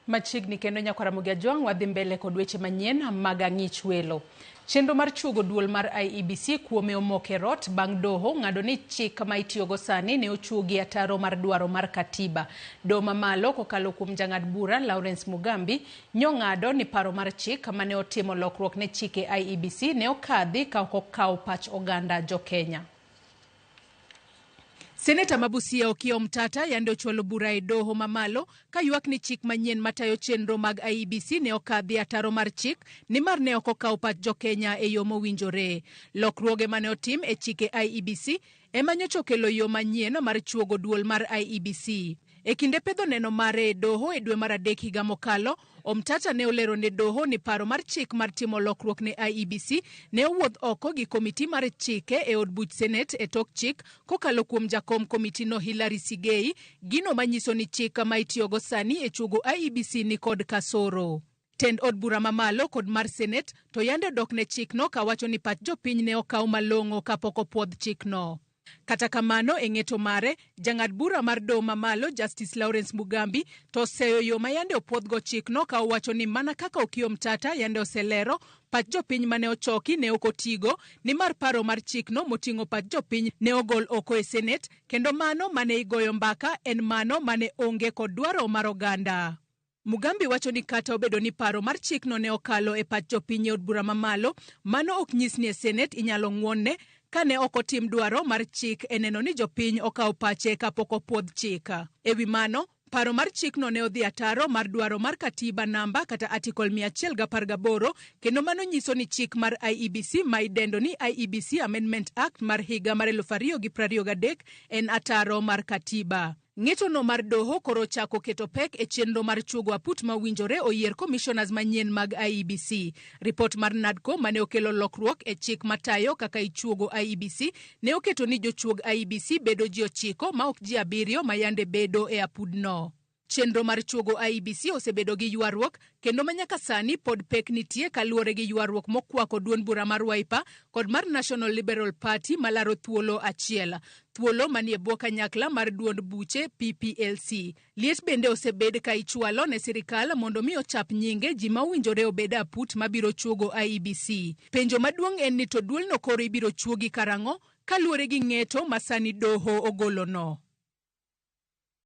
Machiegni kendo nyakwar Ramogi Ajwang' wadhi mbele kod weche manyien mag ang'ich welo. Chenro mar chuogo duol mar IEBC kuome omok e rot bang' doho ng'ado ni chik ma itiyogo sani ne ochuogi ataro mar dwaro mar katiba. Doho mamalo kokalo kuom jang'ad bura Lawrence Mugambi nyong'ado ni paro mar chik mane otimo lokruok ne chike IEBC ne okadhi ka ok okawo pach oganda jo-Kenya. Seneta ma Busia Okiya Omtata yande ochwalo bura e doho mamalo ka ywak ni chik manyien matayo chenro mag IEBC ne okadhi ataro mar chik nimar ne ok okawo pach jo-Kenya e yo mowinjore. Lokruoge mane otim e chike IEBC ema nyocha okelo yo manyien mar chuogo duol mar IEBC. E kinde pedho neno mare e doho e dwe mar adek higa mokalo, Omtata ne olero ne doho ni paro mar chik mar timo lokruok ne IEBC ne owuodh oko gi komiti mar chike e od buch Senet e tok chik kokalo kuom jakom komitino Hillary Sigei, gino manyiso ni chik ma itiyogo sani e chuogo IEBC ni kod kasoro. Tend od bura mamalo kod mar Senet to yande odok ne chikno kawacho ni pach jopiny ne okaw malong'o kapok opuodh chikno. Kata kamano, e ng'eto mare, jang'ad bura mar doho mamalo Justice Lawrence Mugambi to oseyo yo ma yande opuodhgo chikno ka owacho ni mana kaka Okiya Omtata yande oselero, pach jopiny mane ochoki ne ok otigo nimar paro mar chikno moting'o pach jopiny ne ogol oko e Senet kendo mano mane igoyo mbaka en mano mane onge kod dwaro mar oganda. Mugambi wacho ni kata obedo ni paro mar chikno ne okalo e pach jopiny e od bura mamalo, mano ok nyis ni e Senet inyalo ng'wonne ka ne ok otim dwaro mar chik e neno ni jopiny okawo pache kapok opuodh chik. E wi mano, paro mar chikno ne odhi ataro mar dwaro mar katiba namba kata Article 118 kendo mano nyiso ni chik mar IEBC ma idendo ni IEBC Amendment Act mar higa mar 2023 en ataro mar katiba. Ng'etono mar doho koro ochako keto pek e chenro mar chuogo aput ma owinjore oyier commissioners manyien mag IEBC. Ripot mar NADCO mane okelo lokruok e chik matayo kaka ichuogo IEBC ne oketo ni jochuog IEBC bedo ji ochiko ma ok ji abiriyo ma yande bedo e apudno. Chenro mar chuogo IEBC osebedo gi ywaruok kendo ma nyaka sani pod pek nitie kaluwore gi ywaruok mokwako duond bura mar Wiper kod mar National Liberal Party malaro thuolo achiel. Thuolo manie bwo kanyakla mar duond buche PPLC. Liet bende osebed ka ichwalo ne sirikal mondo mi ochap nyinge ji ma owinjore obed aput mabiro chuogo IEBC. Penjo maduong' en ni to duolno koro ibiro chuogi karang'o kaluwore gi ng'eto ma sani doho ogolono.